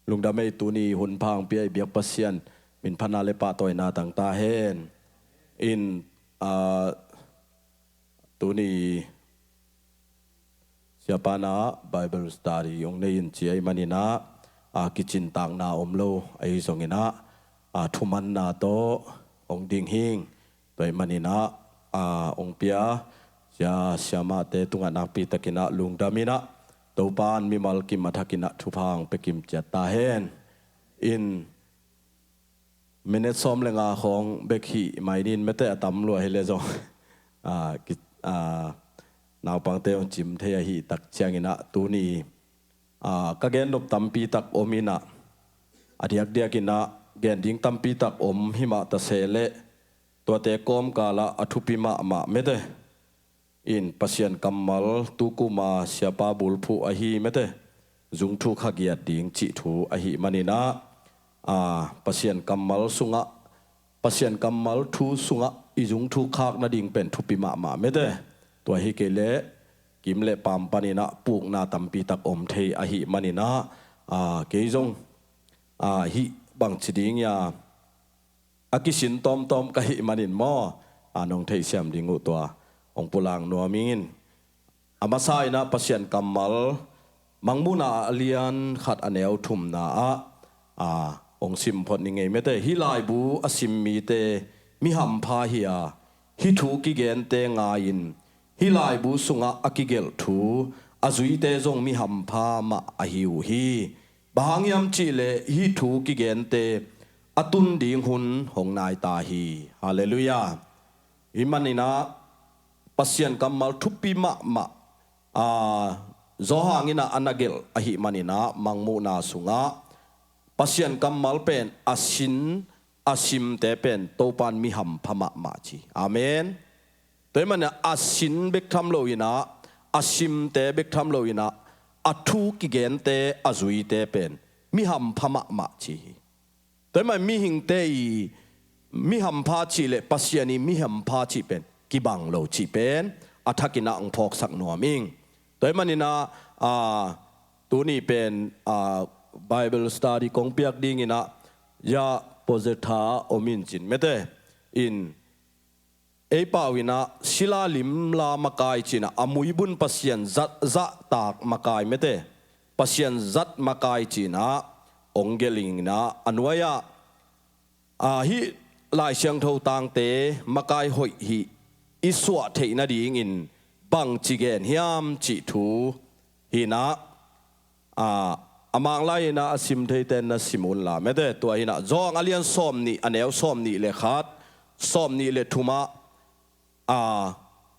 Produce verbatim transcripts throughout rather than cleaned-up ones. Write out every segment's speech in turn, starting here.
Lungdam ei, tuni hun pha hong pia i biak Pasian min phatna le pahtawina tang ta hen. In, ah, tuni siapa na Bible study hong nei in ci ahih manin ah, ah, kicintakna om lo ahi zongin ah, ah, thumanna tawh hong ding hing. Tua ahih manin ah, ah, hong pia sia siamahte tungah nakpi takin ah lungdam in ah, Topa'n mimal kim a thakin ah thupha hong pia kim ciat ta hen. In, minute sawm le nga khawng bek hih mai nin, mete a tam lua hi le zong, ah, ki, ah, naupangte hong cim thei ahih tak ciangin ah tuni, ah, ka gen nop tampi tak om in ah, a diakdiakin ah gen ding tampi tak om hi mah ta se leh, tuate kawmkal ah a thupi mahmah mete in Pasian kammal, tu kum a siapa bulphuh ahi mete, zungthuk kha giat ding cih thu ahih manin ah, ah, Pasian kammal sungah, Pasian kammal thu sungah i zungthuk khak nading pen thupi mahmah mete. Tua hi kei leh kim le paam panin ah pukna tampi tak om thei ahih manin ah, ah, kei zong, ah, hih bangci ding ia a kisin tawmtawm ka hih manin maw, a nong theihsiam ding uh tua hong pulak nuam ing. A masa in ah Pasian kammal Mangmuhna a lian khat a neu thumna ah, a, hong sim phot ni ngei mete. Hih laibu a sim mite mi hampha hi a, hih thu kigente ngai-in hih laibu sungah a kigelh thu a zuite zong mi hampha mah ahi uh hi. Bang hang hiam cih leh hih thu kigente a tun ding hun hong nai ta hi. Halleluiah. Hih manin ah Pasian kammal thupi mahmah, a, Johan in ah a na gelh ahih manin ah Mangmuhna sungah Pasian kammal pen a sin a simte pen Topa'n mi hampha mahmah ci. Amen. Tua ahih manin ah a sin bek tham lo in ah, a simte bek tham lo in ah, a thu kigente a zuite pen mi hampha mahmah ci hi. Tua ahih manin mihingte i mi hampha cih le Pasian i mi hampha cih pen kibang lo cih pen a thakin ah hong phawksak nuam ing. Tua ahih manin ah, a, tuni pen, a, Bible study kong piak dingin ah, ya, Pozetta om in cin mete in, ei pau in ah sila limla makai cin ah, a muibun Pasian zat, zahtak makai mete, Pasian zat makai cin ah hong gelh in ah, a nuai ah, a, hih Lai Siangtho tangte makai hoih hih i suah theih nadingin bangci gen hiam cih thu hi in ah, a, a Mang lai in ah a sim theite na sim un la mete. Tua hi in ah Johan a lian sawmnih a neu sawmnih le khat, sawmnih le thum ah, a,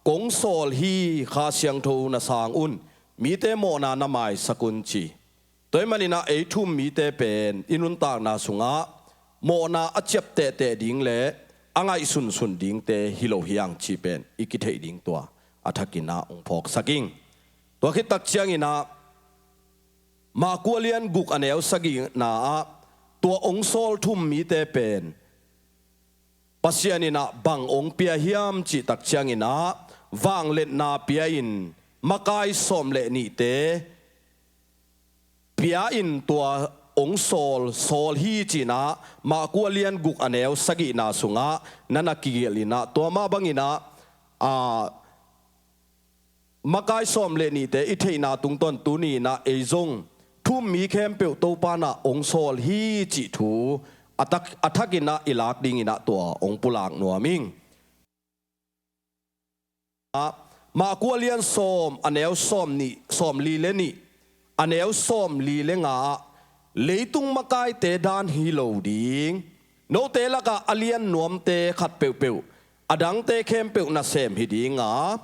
kong sawl hi, Kha Siangtho na sang un, mite mawhna na maisak un ci. Tua ahih manin ah ei thu-um mite pen i nuntakna sungah mawhna a ciap tehteh ding le a ngaihsunsun dingte hi lo hi hang cih pen i kitheih ding tua a thakin ah hong phawksak ing. Tua khit tak ciangin ah Marku a lian guk a neu sagihna ah tua hong sawl thu-um mite pen Pasian in ah bang hong pia hiam cih tak ciangin ah vangliatna pia-in makai sawm le nihte pia-in tua hong sawl, sawl hi ci-in ah Marku a lian guk a neu sagihna sungah na na kigelh in ah, tua mah bangin ah, a, makai sawm le nihte i theihna tungtawn tuni in ah ei zong thu-um mi khempeuh Topa'n ah hong sawl hi cih thu a tak, a thakin ah i lak dingin ah tua hong pulak nuam ing. Ah, Marku a lian sawm a neu sawmnih, sawmli le nih, a neu sawmli le nga ah, leitung makaite dan hi lo ding. Note lakah a lian nuamte khat peuhpeuh, a dangte khempeuh nasem hi ding a,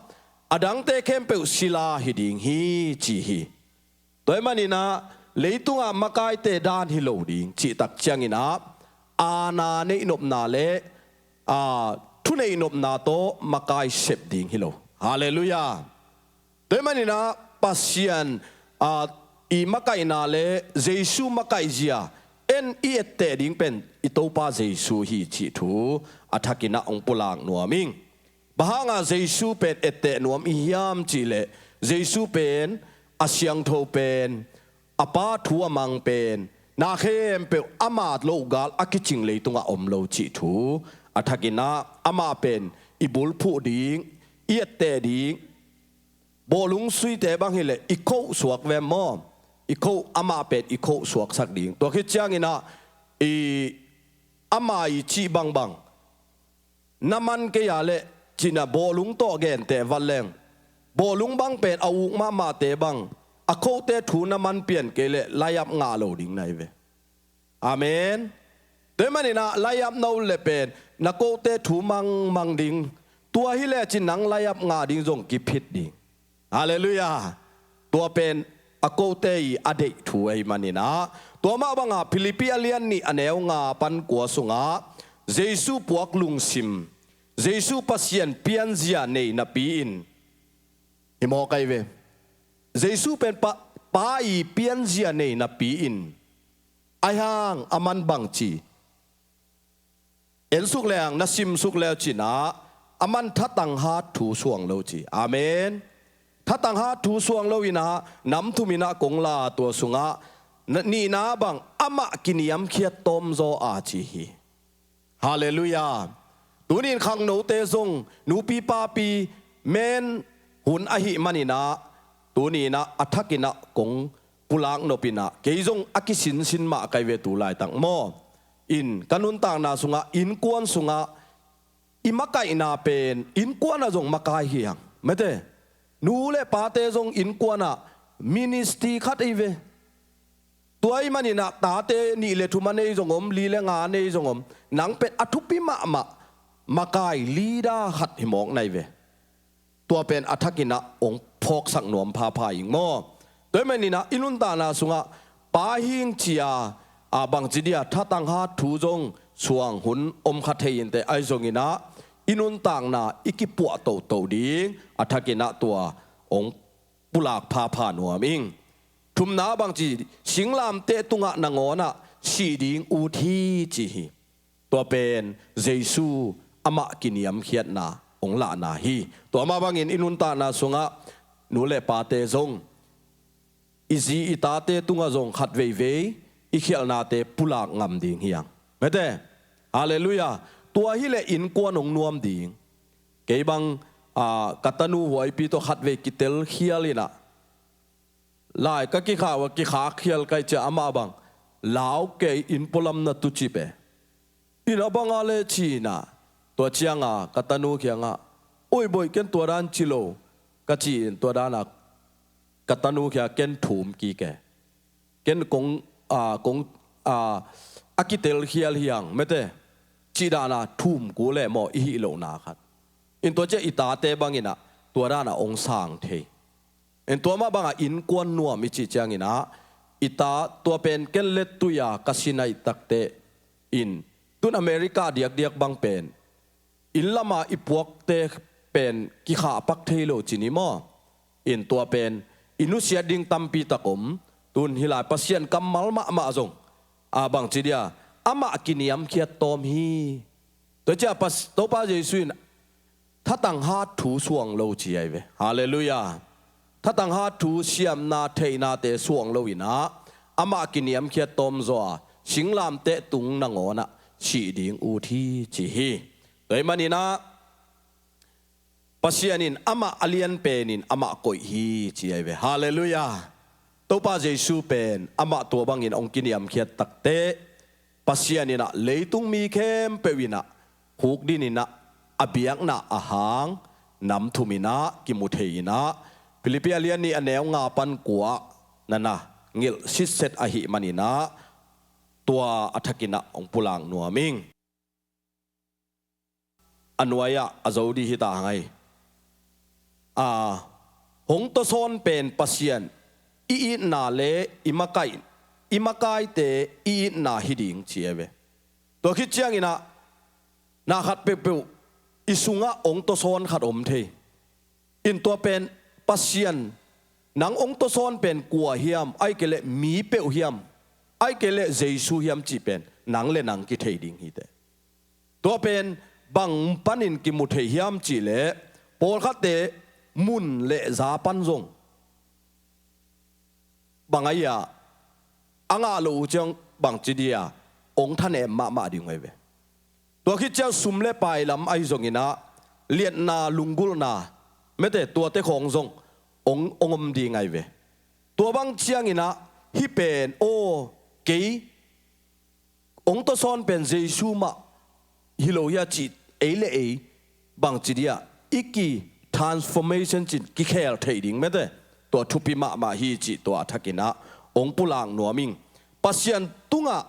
a dangte khempeuh sila hi ding hi ci hi. Tua ahih manin ah leitungah makaite dan hi lo ding cih tak ciangin ah aana neihnopna le, aa, thuneihnopna tawh makai sep ding hi lo. Halleluiah. Tua ahih manin ah Pasian, aa, i makaihna le Jesu makaihzia en i etteh ding pen i Topa Jesu hi cih thu a thakin ah hong pulak nuam ing. Bang hangah Jesu pen etteh nuam i hiam cih leh Jesu pen a siangtho pen, a Pa thu a mang pen, na khempeuh ama lohgal a kicing leitungah om lo cih thu a thakin ah amah pen i bulphuh ding, i etteh ding, bawlung suite bang hileh i khoh suak ve maw? I khoh, amah pen i khoh suaksak ding. Tua khit ciangin ah i ama i cih bangbang na man kei a leh cih na bawlung tawh genteh vat leng, bawlung bang pen a uk mahmahte bang a khohte thu na man pian kei leh laiap ngah lo ding na hi ve. Amen. Tua ahih manin ah laiap na ut leh pen na khohte thu mangmang ding. Tua hi lecin nang laiap ngah ding zong kiphit ding. Halleluiah. Tua pen a khohte i a deih thu ahih manin ah, tua mah banga Philippi a lian nih a neu nga pan kua sungah Jesu puak lungsim, Jesu Pasian pianzia nei napi-in, hi mawk ahi ve. Jesu pen Pa, Pa i pianzia nei napi-in ahi hang a man bangci en suk leng, na sim suk leu cin ah, a man thatang hat thu suang lo ci. Amen. Thatang hat thu suang lo in ah nam thum in ah kong la, tua sungah na, nihna bang amah kiniamkhiat tawmzaw a ci hi. Halleluiah. Tuni in khangnote zong nupi papi men hun ahih manin ah, tuni in ah a thakin ah kong pulak nop in ah kei zong a kisinsin mah ka hi ve tu laitak maw. In ka nuntakna sungah, innkuan sungah i makaihna pen innkuan ah zong makai hi hang. Mete, nu le pate zong innkuan ah ministry khat ahi ve. Tua ahih manin ah tate nih le thum a nei zong om, li le nga a nei zong om, nang pen a thupi mahmah makai leader khat hi mawk na hi ve. Tua pen a thakin ah hong phawksak nuam phapha ing maw. Tua ahih manin ah i nuntakna sungah Pa hing ci a, a bangci dia thatang hat thu zong suang hun om kha thei inteh, ahi zongin ah i nuntakna i kipuah toto ding a thakin ah tua hong pulak phapha nuam ing. Thumna bangci, singlamteh tungah nangawn ah sih ding ut hi ci hi. Tua pen Jesu amah kiniamkhiatna hong lahna hi. Tua mah bangin i nuntakna sungah nu le pate zong i zi i tate tungah zong khat veivei i khialhnate pulak ngam ding hi hang. Mete, halleluiah. Tua hileh innkuan hong nuam ding. Kei bang, a, ka tanu huaipi tawh khat vei kitel khial in ah, lai ka kikhak uh a, kikhak khial ka hih ciang amah bang, lau kei, inn pualam na tu ci pen. Inn a bang a le ci in ah, tua ciang a ka tanu kiangah, oi boih, ken tua dan ci lo ka ci in, tua dan a ka tanu kiangah ken thum kik e. Ken kong, a, kong, a, a kitel khial hi hang, mete, cih dan a thum kul e maw, i hih lohna khat. In tua ciang i tate bang in ah tua dan a hong sang thei. In tua mah bangah innkuan nuam i cih ciangin ah, i ta, tua pen ken lettui a ka si nai takteh in, tun America diakdiak bang pen inn lama i puakte pen kikhah pak thei lo ci ni maw. In tua pen i nusiat ding tampi tak om. Tun hih lai Pasian kammal mahmah zong, a, bangci dia, amah kiniamkhiat tawm hi. Tua ciah Topa Jesu in thatang hat thu suang lo ci ahi ve. Halleluiah. Thatang hat thu siamna theihnate suang lo in ah, amah kiniamkhiat tawm zaw a, singlamteh tung nangawn ah sih ding ut hi ci hi. Tua ahih manin ah Pasian in amah a lian penin amah koih hi ci ahi ve. Halleluiah. Topa Jesu pen amah tua bangin hong kiniamkhiat takteh, Pasian in ah leitung mi khempeuh in ah khukdin in ah a biakna a hang nam thum in ah kimu thei in ah, Philippi a lian nih a neu nga pan kua ah na na ngilh sitset ahih manin ah, tua a thak in ah hong pulak nuam ing. A nuai-ah a zo dih hi ta ngai. A, hong tawsawn pen Pasian i itna le i makai, i makaite i itna hi ding ci ahi ve. Tua khit ciangin ah na khat peuhpeuh i sungah hong tawsawn khat om thei. In tua pen Pasian, nang hong tawsawn pen kua hiam, ahih kei leh mi peuh hiam, ahih kei leh Jesu hiam cih pen nang le nang kithei ding hi teh. Tua pen bang panin kimu thei hiam cih leh, pawlkhatte mun le za pan zong bang ahi a, a ngah loh uh ciang bangci dia, ong thanem mahmah ding uh ahi ve. Tua khit ciang sum le pai lam ahi zongin ah, liatna, lunggulhna, mete tuate khawng zong ong, ong om ding ahi ve. Tua bang ciangin ah, hih pen, aw, kei ong tawsawn pen Jesu mah hi lo hia cih ei le ei, bangci dia, i ki transformation cin kikhel theih ding mete, tua thupi mahmah hi cih tua a thakin ah ong pulak nuam ing. Pasian tungah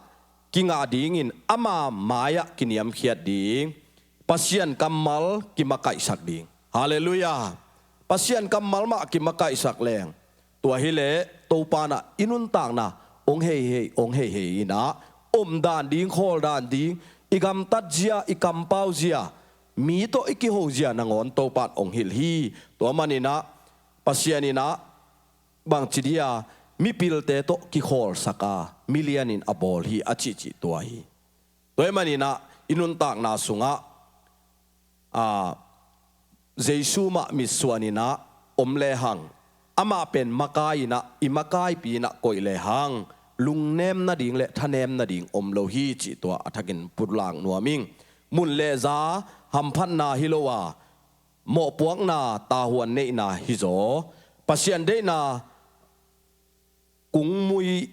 kingah dingin ama mai-ah kiniamkhiat ding, Pasian kammal kimakaihsak ding. Halleluiah. Pasian kammal mah kimakaihsak leng, tua hileh Topa in ah i nuntakna ong heihei, ong heihei in ah, omdan ding, khawldan ding, i gamtat zia, i kampau zia, mi tawh i kiho zia nangawn Topa in ong hilh hi. Tua manin ah, Pasian in ah, bangci dia, mipilte tawh kikhawlsak a, milian in a bawl hi a cihcih tua hi. Tua ahih manin ah, i nuntakna sungah, a, Jesu mah mitsuan in ah om lehang, amah pen makai in ah, i makaipi in ah koih lehang, lungnem nading le thanem nading om lo hi cih tua a thakin pulak nuam ing. Mun le za, hamphatna hi lo a, mawhpuakna, tahuan neihna hi zaw, Pasian deihna kungmui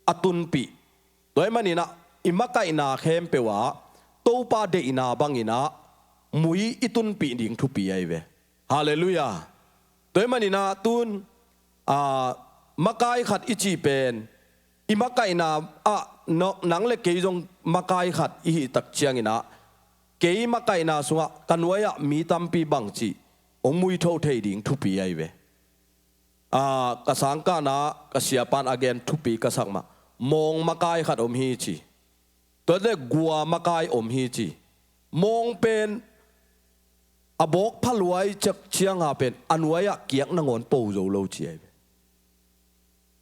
a tunpih. Tua ahih manin ah, i makaihna khempeuh ah Topa deihna bangin ah mui i tunpih ding thupi ahi ve. Halleluiah. Tua ahih manin ah tun, a, makai khat i cih pen, i makaihna ah, no, nang le kei zong makai khat i hih tak ciangin ah, kei makaihna sungah ka nuai-ah mi tampi bangci ong muitho thei ding thupi ahi ve. A, ka sangkahna, ka siapan a gen thupi ka sak mah, mawng makai khat om hi ci. Tuate gua makai om hi ci. Mawng pen a bawk phaluai ciak cianga pen a nuai-ah kiak nangawn po zo lo ci ahi ve.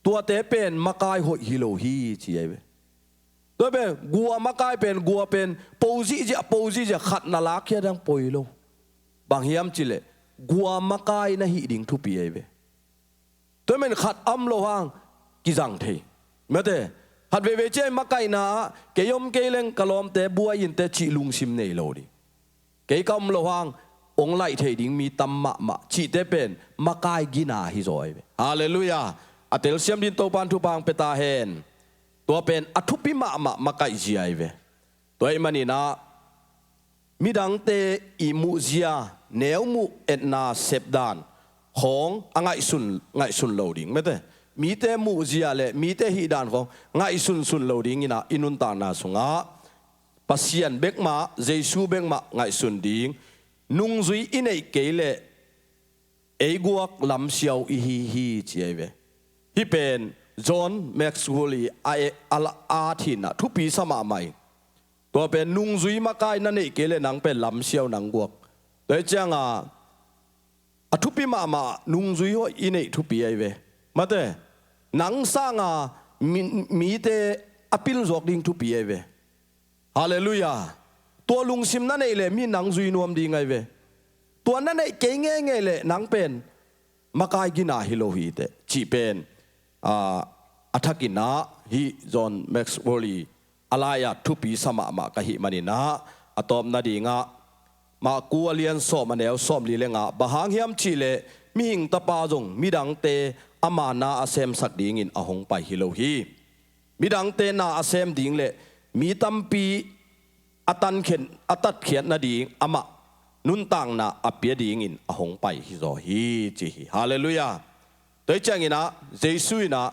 Tuate pen makai hoih hi lo hi ci ahi ve. Tua pen gua makai pen, gua pen po zihziah, po zihziah, khat na lakkhia dang poi lo. Bang hiam cih leh gua makai na hih ding thupi ahi ve. Tua pen khat a om lo hang kizang thei. Mete, khat veivei ciang i makaihna ah, kei om kei leng ka lawmte buai inteh cih lungsim nei lo ding. Kei ka om lo hang ong laih thei ding mi tam mahmah cihte pen makai gina hi zaw ahi ve. Halleluiah. A telsiam dingin Topa in thupha ong pia ta hen. Tua pen a thupi mahmah makaih zia ahi ve. Tua ahih manin ah, midangte ihmu zia, neu muh, etna, sepdan khawng a ngaihsun, ngaihsun lo ding. Mete, mite muh zia le mite hih dan khawng ngaihsunsun lo dingin ah, i nuntakna sungah Pasian bek mah, Jesu bek mah ngaihsun ding. Nungzui i neih kei leh ei guak lamsiau i hi hi ci ahi ve. Hih pen John Maxwell i a, a, a, a thihna thupi sa mahmah hi. Tua pen nungzui makai na neih kei leh nang pen lamsiau nang guak. Tua hi cianga a thupi mahmah nungzui hoih i neih thupi ahi ve. Mate, nang sanga mi, mite a pilzuak ding thupi ahi ve. Halleluiah. Tua lungsim na neih leh mi nang zui nuam ding ahi ve. Tua na neih kei ngeingei leh nang pen makai gina hi lo hi teh cih pen, a, a thakin ah hih John Maxwell i a lai-ah thupi sa mahmah ka hih manin ah, a tawpna dingah Marku a lian sawm, a neu sawmli le nga, bang hang hiam cih leh Mihing Tapa zong midangte ama na a semsak dingin a hong pai hi lo hi. Midangte na a sem ding le mi tampi a tatkhiat, a tatkhiat nading amah nuntakna a pia dingin a hong pai hi zaw hi ci hi. Halleluiah. Tua hi ciangin ah Jesu in ah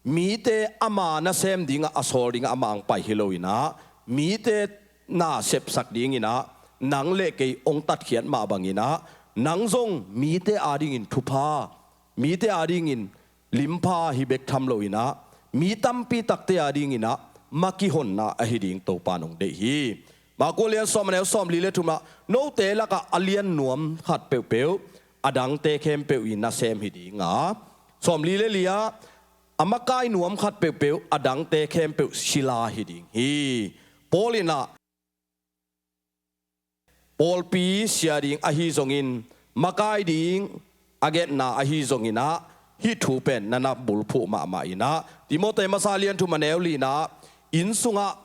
mite ama nasem dingah, a sawl dingah amah hong pai hi lo in ah, mite na sepsak dingin ah nang le kei hong tatkhiat mah bangin ah, nang zong mite adingin thupha, mite adingin limpha hi bek tham lo in ah, mi tampi takte adingin ah ma kihonna ahi ding Topa in hong deih hi. Marku a lian sawm, a neu sawmli le thumna, note lakah a lian nuam khat peuhpeuh a dangte khempeuh i nasem hi ding a, sawmli le li-ah, a makai nuam khat peuhpeuh a dangte khempeuh sila hi ding hi. Paul in ah, pawlpi sia ding ahi zongin, makai ding a ngetna ahi zongin ah, hih thu pen na na bulphuh mahmah inah, Timoti masa lian thum a neu li-na, inn sungah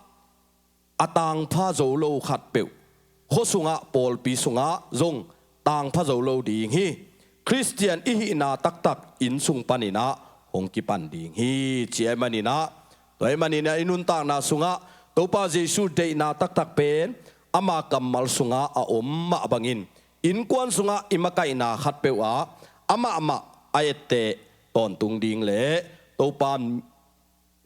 a tangpha zo lo khatpeuh, khua sungah, pawlpi sungah zong tangpha zo lo ding hi. Khristian i hihna taktak inn sung paninah hong kipan ding hi, ci ahih maninah, tua ahih maninah i nuntakna sungah Topa Jesu deihna taktak pen ama kammal sungah a om mah bangin, innkuan sungah i makaihna khatpeuh ah amahmah a etteh tawntung ding le Topa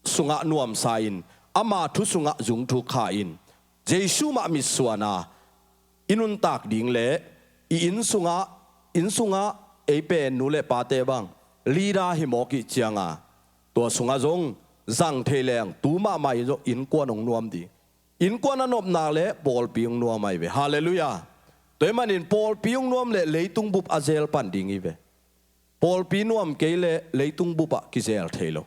sungah nuamsa in, ama thu sungah zungthuk kha in, Jesu mah mitsuana i nuntak ding le i inn sungah, inn sungah ei pen nu le pate bang leader hi mawk ih cianga, tua sungah zong zang thei leng tu mahmah in zong innkuan hong nuam ding. Innkuan a nopna le pawlpi hong nuam ahi ve. Halleluiah. Tua ahih manin pawlpi hong nuam le leitung bup a zel pan ding hi ve. Pawlpi nuam kei le leitung bupah kizel thei lo.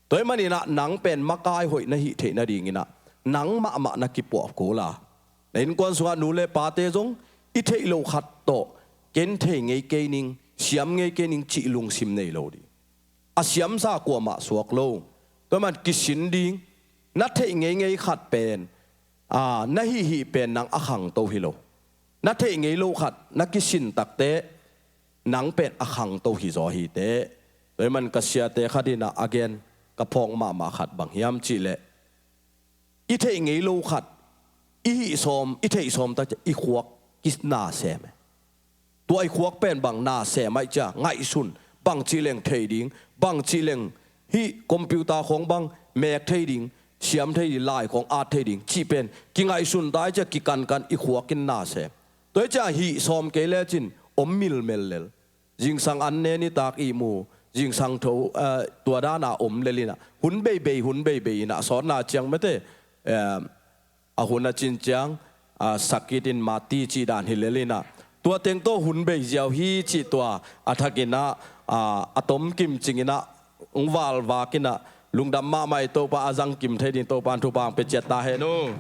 Tua ahih maninah nang pen makai hoih na hih theih nadinginah nang mahmah na kipuah kul a, na innkuan sungah nu le pate zong i theih loh khat tawh ken thei ngei kei ning, siam ngei kei ning cih lungsim nei lo ding. A siamsa kuamah suak lo. Tua ahih man kisin ding, na theih ngeingei khat pen, aa, na hihhih pen nang a khangto hi lo. Na theih ngei lo khat na kisin takte nang pen a khangto hi zaw hi teh. Tua ahih man ka siate khat inah a gen ka phawk mahmah khat bang hiam cihleh, i theih ngei lo khat i hih sawm, i theih sawm tak ciah i khuak kina sem e. Tua i khuak pen bang na sem ahih ciah ngaihsun, bangci leng thei ding, bangci leng hih computer khawng bang mek thei ding, siam thei ding, lai khawng at thei ding cih pen kingaihsun ta ahih ciah kikankan i khuak in na sem. Tua ahih ciah hih sawm kei lecin om milmel lel. Zingsang an ne nitak ihmu, zingsang tho, eh, tua dana om lel inah hun beibei, hun beibei inah sawtna ciang mete, eh, a hun a cin ciang, ah, sakit in mati cih dan hi lel inah, tua teng tawh hun bei ziau hi cih tua a thakinah, ah, a tomkim cinginah hong valvak inah lungdam mahmah ih. Topa a zangkim thei ding Topa in thupha hong pia ciat ta hen uh.